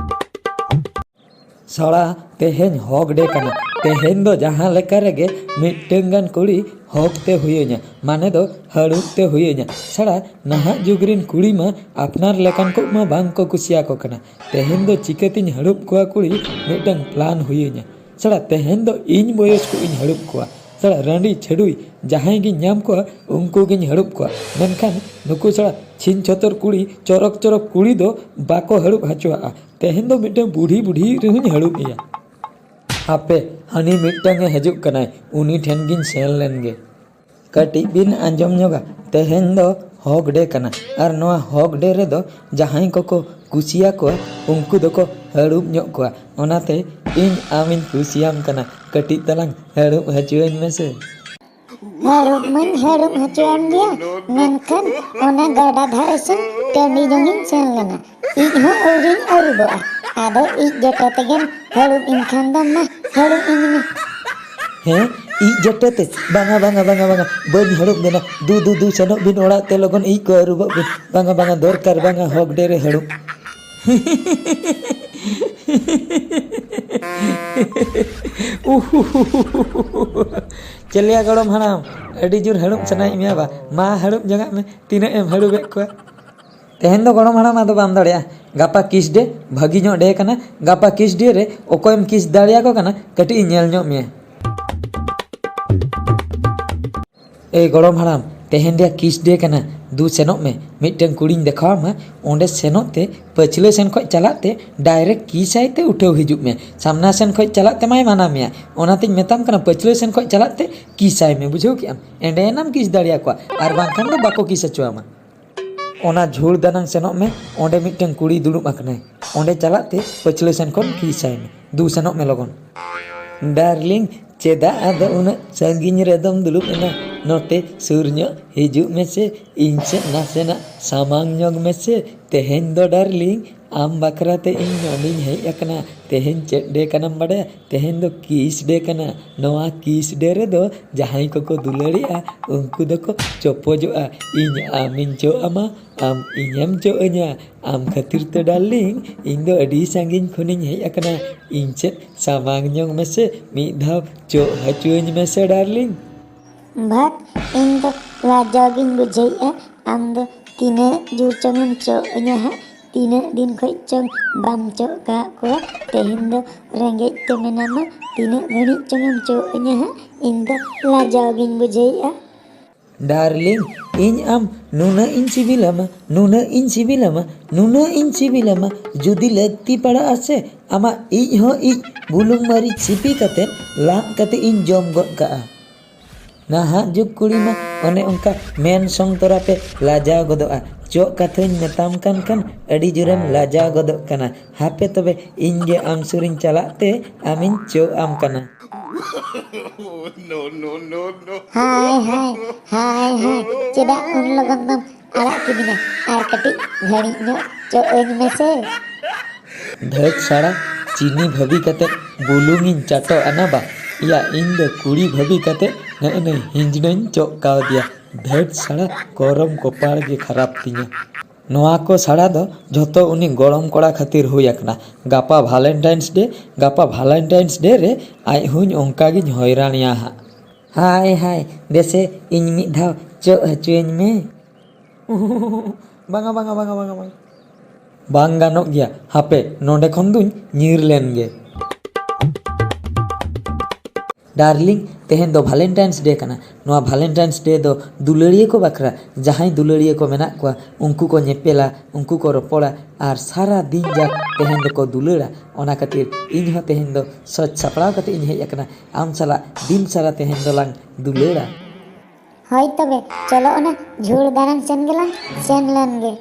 ᱥᱟᱲᱟ, ᱛᱮᱦᱮᱧ ᱦᱚᱜᱽ ᱰᱮ ᱠᱟᱱᱟ, ᱛᱮᱦᱮᱧ ᱫᱚ ᱡᱟᱦᱟᱸ ᱞᱮᱠᱟ ᱨᱮᱜᱮ ᱢᱤᱫᱴᱟᱹᱝ ᱜᱟᱱ ᱠᱩᱲᱤ ᱦᱚᱠ ᱛᱮ ᱦᱩᱭᱟᱹᱧᱟ, ᱢᱟᱱᱮ ᱫᱚ ᱦᱟᱹᱲᱩᱵ ᱛᱮ ᱦᱩᱭᱟᱹᱧᱟ᱾ ᱥᱟᱲᱟ, ᱱᱟᱦᱟᱜ ᱡᱩᱜᱽ ᱨᱤᱱ ᱠᱩᱲᱤ ᱢᱟ ᱟᱯᱱᱟᱨ ᱞᱮᱠᱟᱱ ᱠᱚ ᱢᱟ ᱵᱟᱝ ᱠᱚ ᱠᱩᱥᱤᱭᱟᱠᱚ ᱠᱟᱱᱟ᱾ ᱛᱮᱦᱮᱧ ᱫᱚ ᱪᱤᱠᱟᱹᱛᱤᱧ ᱦᱟᱹᱲᱩᱵ ᱠᱚᱣᱟ ᱠᱩᱲᱤ, ᱢᱤᱫᱴᱟᱹᱝ ᱯᱞᱟᱱ ᱦᱩᱭᱟᱹᱧᱟ᱾ ᱥᱟᱲᱟ, ᱛᱮᱦᱮᱧ ᱫᱚ ᱤᱧ ᱵᱚᱭᱚᱥ ᱠᱚ ᱤᱧ ᱦᱟᱹᱲᱩᱵ ᱠᱚᱣᱟ᱾ ᱥᱟᱲᱟ, ᱨᱟᱺᱰᱤ ᱪᱷᱟᱹᱰᱩᱭ ᱡᱟᱦᱟᱸᱭ ᱜᱤᱧ ᱧᱟᱢ ᱠᱚᱣᱟ, ᱩᱱᱠᱩ ᱜᱤᱧ ᱦᱟᱹᱲᱩᱵ ᱠᱚᱣᱟ᱾ ᱢᱮᱱᱠᱷᱟᱱ ᱱᱩᱠᱩ ᱥᱟᱲᱟ ᱪᱷᱤᱱ ᱪᱷᱚᱛᱚᱨ ᱠᱩᱲᱤ, ᱪᱚᱨᱚᱠ ᱪᱚᱨᱚᱠ ᱠᱩᱲᱤ ᱫᱚ ᱵᱟᱠᱚ ᱦᱟᱹᱲᱩᱵ ᱦᱚᱪᱚᱣᱟᱜᱼᱟ᱾ ᱛᱮᱦᱮᱧ ᱫᱚ ᱢᱤᱫᱴᱟᱹᱝ ᱵᱩᱰᱷᱤ ᱵᱩᱰᱷᱤ ᱨᱮᱦᱚᱸᱧ ᱦᱟᱹᱲᱩᱵ ᱮᱭᱟ᱾ ᱦᱟᱯᱮ, ᱦᱟᱹᱱᱤ ᱢᱤᱫᱴᱟᱹᱝ ᱮ ᱦᱤᱡᱩᱜ ᱠᱟᱱᱟᱭ, ᱩᱱᱤ ᱴᱷᱮᱱ ᱜᱤᱧ ᱥᱮᱱ ᱞᱮᱱ ᱜᱮ᱾ ᱠᱟᱹᱴᱤᱡ ᱵᱤᱱ ᱟᱸᱡᱚᱢ ᱧᱚᱜᱟ, ᱛᱮᱦᱮᱧ ᱫᱚ ᱦᱚᱠ ᱰᱮ ᱠᱟᱱᱟ, ᱟᱨ ᱱᱚᱣᱟ ᱦᱚᱠ ᱰᱮ ᱨᱮᱫᱚ ᱡᱟᱦᱟᱸᱭ ᱠᱚᱠᱚ ᱠᱩᱥᱤᱭᱟᱠᱚᱣᱟ, ᱩᱱᱠᱩ ᱫᱚᱠᱚ ᱦᱟᱹᱲᱩᱵ ᱧᱚᱜ ᱠᱚᱣᱟ᱾ ᱚᱱᱟᱛᱮ ᱤᱧ ᱟᱢᱤᱧ ᱠᱩᱥᱤᱭᱟᱢ ᱠᱟᱱᱟ, ᱠᱟᱹᱴᱤᱡ ᱛᱟᱞᱟᱝ ᱦᱟᱹᱲᱩᱵ ᱦᱚᱪᱚᱣᱟᱹᱧ ᱢᱮᱥᱮ᱾ ᱦᱟᱹᱲᱩᱵ ᱢᱟᱹᱧ ᱦᱟᱹᱲᱩᱵ ᱦᱚᱪᱚᱭᱟᱢ ᱜᱮᱭᱟ, ᱢᱮᱱᱠᱷᱟᱱ ᱚᱱᱟ ᱜᱟᱰᱟ ᱫᱷᱟᱨᱮ ᱥᱮᱱ ᱴᱟᱺᱰᱤ ᱡᱚᱝ ᱤᱧ ᱥᱮᱱ ᱞᱮᱱᱟ᱾ ᱤᱧ ᱦᱚᱸ ᱟᱹᱣᱨᱤᱧ ᱟᱹᱨᱩᱵᱚᱜᱼᱟ, ᱟᱫᱚ ᱤᱡ ᱡᱚᱴᱟ ᱛᱮᱜᱮᱢ ᱦᱟᱹᱲᱩᱵ ᱤᱧ ᱠᱷᱟᱱ ᱫᱚ ᱢᱟ ᱦᱟᱹᱲᱩᱵ ᱤᱧ ᱢᱮ᱾ ᱦᱮᱸ, ᱤᱡ ᱡᱚᱴᱟ ᱛᱮ? ᱵᱟᱝᱟ, ᱵᱟᱝᱟ, ᱵᱟᱝᱟ, ᱵᱟᱝᱟ, ᱵᱟᱹᱧ ᱦᱟᱹᱲᱩᱵ ᱵᱮᱱᱟ᱾ ᱫᱩ, ᱫᱩ, ᱫᱩ, ᱥᱮᱱᱚᱜ ᱵᱤᱱ ᱚᱲᱟᱜ ᱛᱮ, ᱞᱚᱜᱚᱱ ᱤᱡ ᱠᱚ ᱟᱹᱨᱩᱵᱚᱜ ᱵᱤᱱ᱾ ᱵᱟᱝᱟ, ᱵᱟᱝᱟ, ᱫᱚᱨᱠᱟᱨ ᱵᱟᱝᱟ ᱦᱚᱠ ᱰᱮ ᱨᱮ ᱦᱟᱹᱲᱩᱵ᱾ ᱪᱮᱞᱮᱭᱟ ᱜᱚᱲᱚᱢ ᱦᱟᱲᱟᱢ, ᱟᱹᱰᱤ ᱡᱳᱨ ᱦᱟᱹᱲᱩᱵ ᱥᱟᱱᱟᱭᱮᱫ ᱢᱮᱭᱟ ᱵᱟ? ᱢᱟ ᱦᱟᱹᱲᱩᱵ ᱡᱚᱝᱟᱜ ᱢᱮ, ᱛᱤᱱᱟᱹᱜ ᱮᱢ ᱦᱟᱹᱲᱩᱵᱮᱫ ᱠᱚᱣᱟ᱾ ᱛᱮᱦᱮᱧ ᱫᱚ ᱜᱚᱲᱚᱢ ᱦᱟᱲᱟᱢ ᱟᱫᱚ ᱵᱟᱢ ᱫᱟᱲᱮᱭᱟᱜᱼᱟ᱾ ᱜᱟᱯᱟ ᱠᱤᱥ ᱰᱮ, ᱵᱷᱟᱹᱜᱤ ᱧᱚᱜ ᱰᱮ ᱠᱟᱱᱟ᱾ ᱜᱟᱯᱟ ᱠᱤᱥ ᱰᱮ ᱨᱮ ᱚᱠᱚᱭᱮᱢ ᱠᱤᱥ ᱫᱟᱲᱮᱭᱟᱠᱚ ᱠᱟᱱᱟ, ᱠᱟᱹᱴᱤᱡ ᱤᱧ ᱧᱮᱞ ᱧᱚᱜ ᱢᱮᱭᱟ᱾ ᱮᱭ ᱜᱚᱲᱚᱢ ᱦᱟᱲᱟᱢ, ᱛᱮᱦᱮᱧ ᱨᱮᱭᱟᱜ ᱠᱤᱥ ᱰᱮ ᱠᱟᱱᱟ, ᱫᱩ ᱥᱮᱱᱚᱜ ᱢᱮ, ᱢᱤᱫᱴᱟᱝ ᱠᱩᱲᱤᱧ ᱫᱮᱠᱷᱟᱣᱟᱢᱟ᱾ ᱚᱸᱰᱮ ᱥᱮᱱᱚᱜ ᱛᱮ ᱯᱟᱹᱪᱷᱞᱟᱹ ᱥᱮᱱ ᱠᱷᱚᱱ ᱪᱟᱞᱟᱜ ᱛᱮ ᱰᱟᱭᱨᱮᱠᱴ ᱠᱤᱥ ᱟᱭ ᱛᱮ ᱩᱴᱷᱟᱹᱣ ᱦᱤᱡᱩᱜ ᱢᱮ᱾ ᱥᱟᱢᱱᱟ ᱥᱮᱱ ᱠᱷᱚᱱ ᱪᱟᱞᱟᱜ ᱛᱮ ᱢᱟᱭ ᱢᱟᱱᱟ ᱢᱮᱭᱟ, ᱚᱱᱟᱛᱮᱧ ᱢᱮᱛᱟᱢ ᱠᱟᱱᱟ ᱯᱟᱹᱪᱷᱞᱟᱹ ᱥᱮᱱ ᱠᱷᱚᱱ ᱪᱟᱞᱟᱜ ᱛᱮ ᱠᱤᱥ ᱟᱭ ᱢᱮ, ᱵᱩᱡᱷᱟᱹᱣ ᱠᱮᱜᱼᱟᱢ? ᱮᱸᱰᱮᱭᱮᱱᱟᱢ ᱠᱤᱥ ᱫᱟᱲᱮᱭᱟᱠᱚᱣᱟ, ᱟᱨ ᱵᱟᱝᱠᱷᱟᱱ ᱫᱚ ᱵᱟᱠᱚ ᱠᱤᱥ ᱦᱚᱪᱚᱣᱟᱢᱟ᱾ ᱚᱱᱟ ᱡᱷᱩᱲ ᱫᱟᱱᱟᱝ ᱥᱮᱱᱚᱜ ᱢᱮ, ᱚᱸᱰᱮ ᱢᱤᱫᱴᱟᱝ ᱠᱩᱲᱤᱭ ᱫᱩᱲᱩᱵ ᱟᱠᱟᱱᱟᱭ, ᱚᱸᱰᱮ ᱪᱟᱞᱟᱜ ᱛᱮ ᱯᱟᱹᱪᱷᱞᱟᱹ ᱥᱮᱱ ᱠᱷᱚᱱ ᱠᱤᱥ ᱟᱭ ᱢᱮ᱾ ᱫᱩ ᱥᱮᱱᱚᱜ ᱢᱮ ᱞᱚᱜᱚᱱ᱾ ᱰᱟᱨᱞᱤᱝ, ᱪᱮᱫᱟᱜ ᱟᱫᱚ ᱩᱱᱟᱹᱜ ᱥᱟᱺᱜᱤᱧ ᱨᱮᱫᱚᱢ ᱫᱩᱲᱩᱵ ᱮᱱᱟ? ᱱᱚᱛᱮ ᱥᱩᱨ ᱧᱚᱜ ᱦᱤᱡᱩᱜ ᱢᱮᱥᱮ, ᱤᱧ ᱥᱮᱫ ᱱᱟᱥᱮᱱᱟᱜ ᱥᱟᱢᱟᱝ ᱧᱚᱜ ᱢᱮᱥᱮ᱾ ᱛᱮᱦᱮᱧ ᱫᱚ ᱰᱟᱨᱞᱤᱝ ᱟᱢ ᱵᱟᱠᱷᱨᱟ ᱛᱮ ᱤᱧ ᱱᱚᱰᱮᱧ ᱦᱮᱡ ᱟᱠᱟᱱᱟ᱾ ᱛᱮᱦᱮᱧ ᱪᱮᱫ ᱰᱮ ᱠᱟᱱᱟᱢ ᱵᱟᱰᱟᱭᱟ? ᱛᱮᱦᱮᱧ ᱫᱚ ᱠᱤᱥ ᱰᱮ ᱠᱟᱱᱟ᱾ ᱱᱚᱣᱟ ᱠᱤᱥ ᱰᱮ ᱨᱮᱫᱚ ᱡᱟᱦᱟᱸᱭ ᱠᱚᱠᱚ ᱫᱩᱞᱟᱹᱲᱮᱜᱼᱟ, ᱩᱱᱠᱩ ᱫᱚᱠᱚ ᱪᱚᱯᱚᱡᱚᱜᱼᱟ᱾ ᱤᱧ ᱟᱢᱤᱧ ᱪᱚᱜ ᱟᱢᱟ, ᱟᱢ ᱤᱧᱮᱢ ᱪᱚᱜ ᱟᱹᱧᱟ᱾ ᱟᱢ ᱠᱷᱟᱹᱛᱤᱨ ᱛᱮ ᱰᱟᱨᱞᱤᱝ, ᱤᱧ ᱫᱚ ᱟᱹᱰᱤ ᱥᱟᱺᱜᱤᱧ ᱠᱷᱚᱱᱤᱧ ᱦᱮᱡ ᱟᱠᱟᱱᱟ᱾ ᱤᱧ ᱥᱮᱫ ᱥᱟᱢᱟᱝ ᱧᱚᱜ ᱢᱮᱥᱮ, ᱢᱤᱫ ᱫᱷᱟᱣ ᱪᱚᱜ ᱦᱚᱪᱚᱧ ᱢᱮᱥᱮ ᱰᱟᱨᱞᱤᱝ᱾ ᱵᱷᱟᱜᱽ, ᱤᱧ ᱫᱚ ᱞᱟᱡᱟᱣ ᱜᱤᱧ ᱵᱩᱡᱷᱟᱹᱣᱮᱫᱼᱟ᱾ ᱟᱢ ᱫᱚ ᱛᱤᱱᱟᱹᱜ ᱡᱳᱨ ᱪᱚᱝ ᱮᱢ ᱪᱚᱜ ᱟᱹᱧᱟ ᱦᱟᱸᱜ? ᱛᱤᱱᱟᱹᱜ ᱫᱤᱱ ᱠᱷᱚᱡ ᱪᱚᱝ ᱵᱟᱢ ᱪᱚᱜ ᱠᱟᱜ ᱠᱚᱣᱟ? ᱛᱮᱦᱮᱧ ᱫᱚ ᱨᱮᱸᱜᱮᱡ ᱛᱮ ᱢᱮᱱᱟᱢᱟ, ᱛᱤᱱᱟᱹᱜ ᱜᱷᱟᱹᱲᱤᱡ ᱪᱚᱝ ᱮᱢ ᱪᱚᱜ ᱟᱹᱧᱟ ᱦᱟᱸᱜ? ᱤᱧ ᱫᱚ ᱞᱟᱡᱟᱣ ᱜᱤᱧ ᱵᱩᱡᱷᱟᱹᱣᱮᱫᱼᱟ᱾ ᱰᱟᱨᱞᱤᱝ, ᱤᱧ ᱟᱢ ᱱᱩᱱᱟᱹᱜ ᱤᱧ ᱥᱤᱵᱤᱞᱟᱢᱟ, ᱱᱩᱱᱟᱹᱜ ᱤᱧ ᱥᱤᱵᱤᱞᱟᱢᱟ, ᱱᱩᱱᱟᱹᱜ ᱤᱧ ᱥᱤᱵᱤᱞᱟᱢᱟ, ᱡᱩᱫᱤ ᱞᱟᱹᱠᱛᱤ ᱯᱟᱲᱟᱜᱼᱟ ᱥᱮ, ᱟᱢᱟᱜ ᱤᱡ ᱦᱚᱸ ᱤᱡ ᱵᱩᱞᱩᱝ ᱢᱟᱹᱨᱤᱪ ᱥᱤᱯᱤ ᱠᱟᱛᱮ ᱞᱟᱫ ᱠᱟᱛᱮ ᱤᱧ ᱡᱚᱢ ᱜᱚᱫ ᱠᱟᱜᱼᱟ᱾ ᱱᱟᱦᱟᱜ ᱡᱩᱜᱽ ᱠᱩᱲᱤ ᱢᱟ ᱚᱱᱮ ᱚᱱᱠᱟ ᱢᱮᱱ ᱥᱚᱝ ᱛᱚᱨᱟ ᱯᱮ ᱞᱟᱡᱟᱣ ᱜᱚᱫᱚᱜᱼᱟ᱾ ᱪᱚᱜ ᱠᱟᱛᱷᱟᱧ ᱢᱮᱛᱟᱢ ᱠᱟᱱ ᱠᱷᱟᱱ ᱟᱹᱰᱤ ᱡᱳᱨᱮᱢ ᱞᱟᱡᱟᱣ ᱜᱚᱫᱚᱜ ᱠᱟᱱᱟ᱾ ᱦᱟᱯᱮ ᱛᱚᱵᱮ, ᱤᱧ ᱜᱮ ᱟᱢ ᱥᱩᱨᱤᱧ ᱪᱟᱞᱟᱜ ᱛᱮ ᱟᱢᱤᱧ ᱪᱚᱜ ᱟᱢ ᱠᱟᱱᱟ᱾ ᱦᱟᱭ ᱦᱟᱭ, ᱦᱟᱭ ᱦᱟᱭ, ᱪᱮᱫᱟᱜ ᱩᱱ ᱞᱚᱜᱚᱱ ᱫᱚᱢ ᱟᱲᱟᱜ ᱠᱤᱫᱤᱧᱟ? ᱟᱨ ᱠᱟᱹᱴᱤᱡ ᱜᱷᱟᱹᱲᱤᱡ ᱧᱚᱜ ᱪᱚᱜ ᱟᱹᱧ ᱢᱮᱥᱮ᱾ ᱫᱷᱟᱹᱴ ᱥᱟᱲᱟ, ᱪᱤᱱᱤ ᱵᱷᱟᱹᱵᱤ ᱠᱟᱛᱮ ᱵᱩᱞᱩᱝᱤᱧ ᱪᱟᱴᱚ ᱟᱱᱟ ᱵᱟ? ᱤᱭᱟ, ᱤᱧ ᱫᱚ ᱠᱩᱲᱤ ᱵᱷᱟᱹᱵᱤ ᱠᱟᱛᱮ ᱱᱮᱜᱼᱮ ᱱᱩᱭ ᱦᱤᱸᱡᱽᱲᱟᱹᱧ ᱪᱚᱜ ᱠᱟᱣᱫᱮᱭᱟ᱾ ᱫᱷᱟᱹᱴ ᱥᱟᱲᱟ, ᱠᱚᱨᱚᱢ ᱠᱚᱯᱟᱲ ᱜᱮ ᱠᱷᱟᱨᱟᱯ ᱛᱤᱧᱟ᱾ ᱱᱚᱣᱟ ᱠᱚ ᱥᱟᱲᱟ ᱫᱚ ᱡᱷᱚᱛᱚ ᱩᱱᱤ ᱜᱚᱲᱚᱢ ᱠᱚᱲᱟ ᱠᱷᱟᱹᱛᱤᱨ ᱦᱩᱭ ᱟᱠᱟᱱᱟ᱾ ᱜᱟᱯᱟ ᱵᱷᱟᱞᱮᱱᱴᱟᱭᱤᱱᱥ ᱰᱮ, ᱜᱟᱯᱟ ᱵᱷᱟᱞᱮᱱᱴᱟᱭᱤᱱᱥ ᱰᱮ ᱨᱮ ᱟᱡ ᱦᱚᱸᱧ ᱚᱱᱠᱟ ᱜᱤᱧ ᱦᱚᱭᱨᱟᱱᱤᱭᱟ ᱦᱟᱸᱜ᱾ ᱦᱟᱭ ᱦᱟᱭ, ᱫᱮᱥᱮ ᱤᱧ ᱢᱤᱫ ᱫᱷᱟᱣ ᱪᱚᱜ ᱦᱚᱪᱚᱭᱟᱹᱧ ᱢᱮ᱾ ᱵᱟᱝᱟ, ᱵᱟᱝᱟ, ᱵᱟᱝᱟ, ᱵᱟᱝᱟ, ᱵᱟᱝᱟ᱾ ᱵᱟᱝ ᱜᱟᱱᱚᱜ ᱜᱮᱭᱟ, ᱦᱟᱯᱮ ᱱᱚᱰᱮ ᱠᱷᱚᱱ ᱫᱩᱧ ᱧᱤᱨ ᱞᱮᱱ ᱜᱮ᱾ ᱰᱟᱨᱞᱤᱝ, ᱛᱮᱦᱮᱧ ᱫᱚ ᱵᱷᱟᱞᱮᱱᱴᱟᱭᱤᱱᱥ ᱰᱮ ᱠᱟᱱᱟ᱾ ᱱᱚᱣᱟ ᱵᱷᱟᱞᱮᱱᱴᱟᱭᱤᱱᱥ ᱰᱮ ᱫᱚ ᱫᱩᱞᱟᱹᱲᱤᱭᱟᱹ ᱠᱚ ᱵᱟᱠᱷᱨᱟ᱾ ᱡᱟᱦᱟᱸᱭ ᱫᱩᱞᱟᱹᱲᱤᱭᱟᱹ ᱠᱚ ᱢᱮᱱᱟᱜ ᱠᱚᱣᱟ, ᱩᱱᱠᱩ ᱠᱚ ᱧᱮᱯᱮᱞᱟ, ᱩᱱᱠᱩ ᱠᱚ ᱨᱚᱯᱚᱲᱟ, ᱟᱨ ᱥᱟᱨᱟ ᱫᱤᱱ ᱡᱟᱠ ᱛᱮᱦᱮᱧ ᱫᱚᱠᱚ ᱫᱩᱞᱟᱹᱲᱟ᱾ ᱚᱱᱟ ᱠᱷᱟᱹᱛᱤᱨ ᱤᱧ ᱦᱚᱸ ᱛᱮᱦᱮᱧ ᱫᱚ ᱥᱚᱡᱽ ᱥᱟᱯᱲᱟᱣ ᱠᱟᱛᱮ ᱤᱧ ᱦᱮᱡ ᱟᱠᱟᱱᱟ᱾ ᱟᱢ ᱥᱟᱞᱟᱜ ᱫᱤᱱ ᱥᱟᱨᱟ ᱛᱮᱦᱮᱧ ᱫᱚᱞᱟᱝ ᱫᱩᱞᱟᱹᱲᱟ᱾ ᱦᱳᱭ ᱛᱚᱵᱮ, ᱪᱚᱞᱚ ᱚᱱᱟ ᱡᱷᱩᱲ ᱫᱟᱬᱟᱱ ᱥᱮᱱ ᱜᱮᱞᱟᱝ ᱥᱮᱱ ᱞᱮᱱ ᱜᱮ᱾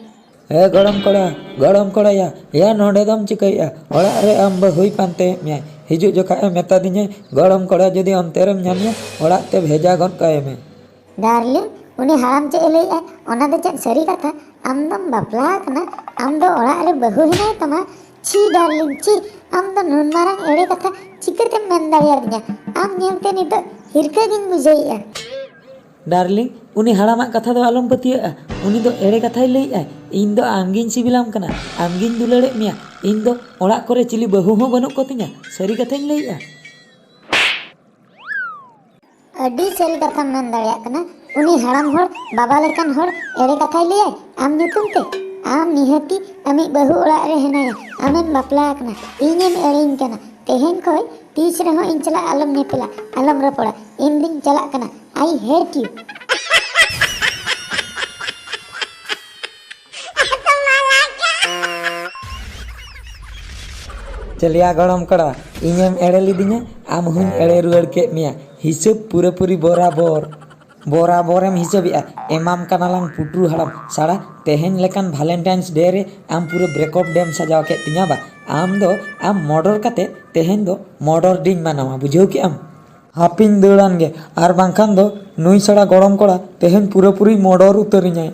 ᱮ ᱜᱚᱲᱚᱢ ᱠᱚᱲᱟ, ᱜᱚᱲᱚᱢ ᱠᱚᱲᱟᱭᱟ, ᱭᱟ ᱱᱚᱰᱮ ᱫᱚᱢ ᱪᱤᱠᱟᱹᱭᱮᱫᱼᱟ? ᱚᱲᱟᱜ ᱨᱮ ᱟᱢ ᱵᱟᱹᱦᱩᱭ ᱯᱟᱱᱛᱮᱭᱮᱫ ᱢᱮᱭᱟᱭ᱾ ᱦᱤᱡᱩᱜ ᱡᱚᱠᱷᱟᱡ ᱮ ᱢᱮᱛᱟ ᱫᱤᱧᱟᱭ, ᱜᱚᱲᱚᱢ ᱠᱚᱲᱟ ᱡᱩᱫᱤ ᱚᱱᱛᱮ ᱨᱮᱢ ᱧᱟᱢᱮᱭᱟ, ᱚᱲᱟᱜ ᱛᱮ ᱵᱷᱮᱡᱟ ᱜᱚᱫ ᱠᱟᱭ ᱢᱮ᱾ ᱰᱟᱨᱞᱤᱝ, ᱩᱱᱤ ᱦᱟᱲᱟᱢ ᱪᱮᱫ ᱮ ᱞᱟᱹᱭᱮᱫᱼᱟ? ᱚᱱᱟ ᱫᱚ ᱪᱮᱫ ᱥᱟᱹᱨᱤ ᱠᱟᱛᱷᱟ? ᱟᱢ ᱫᱚᱢ ᱵᱟᱯᱞᱟ ᱟᱠᱟᱱᱟ, ᱟᱢ ᱫᱚ ᱚᱲᱟᱜ ᱨᱮ ᱵᱟᱹᱦᱩ ᱦᱮᱱᱟᱭ ᱛᱟᱢᱟ᱾ ᱪᱷᱤ ᱰᱟᱨᱞᱤᱝ ᱪᱷᱤ, ᱟᱢ ᱫᱚ ᱱᱩᱱ ᱢᱟᱨᱟᱝ ᱮᱲᱮ ᱠᱟᱛᱷᱟ ᱪᱤᱠᱟᱹᱛᱮᱢ ᱢᱮᱱ ᱫᱟᱲᱮᱭᱟᱫᱤᱧᱟ? ᱟᱢ ᱧᱮᱞᱛᱮ ᱱᱤᱛᱚᱜ ᱦᱤᱨᱠᱟᱹ ᱜᱤᱧ ᱵᱩᱡᱷᱟᱹᱣᱮᱫᱼᱟ᱾ ᱰᱟᱨᱞᱤᱝ, ᱩᱱᱤ ᱦᱟᱲᱟᱢᱟᱜ ᱠᱟᱛᱷᱟ ᱫᱚ ᱟᱞᱚᱢ ᱯᱟᱹᱛᱭᱟᱹᱜᱼᱟ᱾ ᱩᱱᱤ ᱫᱚ ᱮᱲᱮ ᱠᱟᱛᱷᱟᱭ ᱞᱟᱹᱭᱮᱫᱼᱟᱭ᱾ ᱤᱧ ᱫᱚ ᱟᱢᱜᱤᱧ ᱥᱤᱵᱤᱞᱟᱢ ᱠᱟᱱᱟ, ᱟᱢᱜᱤᱧ ᱫᱩᱞᱟᱹᱲᱮᱫ ᱢᱮᱭᱟ᱾ ᱤᱧ ᱫᱚ ᱚᱲᱟᱜ ᱠᱚᱨᱮ ᱪᱤᱞᱤ ᱵᱟᱹᱦᱩ ᱦᱚᱸ ᱵᱟᱹᱱᱩᱜ ᱠᱚᱛᱤᱧᱟ᱾ ᱥᱟᱹᱨᱤ ᱠᱟᱛᱷᱟᱧ ᱞᱟᱹᱭᱮᱫᱼᱟ᱾ ᱟᱹᱰᱤ ᱥᱟᱹᱨᱤ ᱠᱟᱛᱷᱟᱢ ᱢᱮᱱ ᱫᱟᱲᱮᱭᱟᱜ ᱠᱟᱱᱟ᱾ ᱩᱱᱤ ᱦᱟᱲᱟᱢ ᱦᱚᱲ, ᱵᱟᱵᱟ ᱞᱮᱠᱟᱱ ᱦᱚᱲ ᱮᱲᱮ ᱠᱟᱛᱷᱟᱭ ᱞᱟᱹᱭᱟᱭ ᱟᱢ ᱧᱩᱛᱩᱢ ᱛᱮ? ᱟᱢ ᱱᱤᱦᱟᱹᱛᱤ ᱟᱢᱤᱡ ᱵᱟᱹᱦᱩ ᱚᱲᱟᱜ ᱨᱮ ᱦᱮᱱᱟᱭᱟ, ᱟᱢᱮᱢ ᱵᱟᱯᱞᱟ ᱟᱠᱟᱱᱟ, ᱤᱧᱮᱢ ᱮᱲᱮᱧ ᱠᱟᱱᱟ᱾ ᱛᱮᱦᱮᱧ ᱠᱷᱚᱱ ᱛᱤᱥ ᱨᱮᱦᱚᱸ ᱤᱧ ᱥᱟᱞᱟᱜ ᱟᱞᱚᱢ ᱧᱮᱯᱮᱞᱟ, ᱟᱞᱚᱢ ᱨᱚᱯᱚᱲᱟ᱾ ᱤᱧ ᱫᱩᱧ ᱪᱟᱞᱟᱜ ᱠᱟᱱᱟ᱾ I hate you. ᱪᱮᱞᱮᱭᱟ ᱜᱚᱲᱚᱢ ᱠᱚᱲᱟ, ᱤᱧᱮᱢ ᱮᱲᱮ ᱞᱤᱫᱤᱧᱟ, ᱟᱢ ᱦᱚᱸᱧ ᱮᱲᱮ ᱨᱩᱣᱟᱹᱲ ᱠᱮᱫ ᱢᱮᱭᱟ᱾ ᱦᱤᱥᱟᱹᱵ ᱯᱩᱨᱟᱹᱯᱩᱨᱤ ᱵᱚᱨᱟᱵᱚᱨ᱾ ᱵᱚᱨᱟᱵᱚᱨᱮᱢ ᱦᱤᱥᱟᱹᱵᱮᱜᱼᱟ᱾ ᱮᱢᱟᱢ ᱠᱟᱱᱟᱞᱟᱝ ᱯᱩᱴᱨᱩ ᱦᱟᱲᱟᱢ᱾ ᱥᱟᱲᱟ, ᱛᱮᱦᱮᱧ ᱞᱮᱠᱟᱱ Valentine's Day ᱨᱮ ᱟᱢ ᱯᱩᱨᱟᱹ breakup day ᱮᱢ ᱥᱟᱡᱟᱣ ᱠᱮᱫ ᱛᱤᱧᱟ ᱵᱟ᱾ ᱟᱢ ᱫᱚ ᱟᱢ murder ᱠᱟᱛᱮ ᱛᱮᱦᱮᱧ ᱫᱚ murder dayᱧ ᱢᱟᱱᱟᱣᱟ, ᱵᱩᱡᱷᱟᱹᱣ ᱠᱮᱜᱼᱟᱢ? ᱦᱟᱯᱤᱧ ᱫᱟᱹᱲᱟᱱ ᱜᱮ, ᱟᱨ ᱵᱟᱝᱠᱷᱟᱱ ᱫᱚ ᱱᱩᱭ ᱥᱟᱲᱟ ᱜᱚᱲᱚᱢ ᱠᱚᱲᱟ ᱛᱮᱦᱮᱧ ᱯᱩᱨᱟᱹᱯᱩᱨᱤ murder ᱩᱛᱟᱹᱨᱤᱧᱟᱭ᱾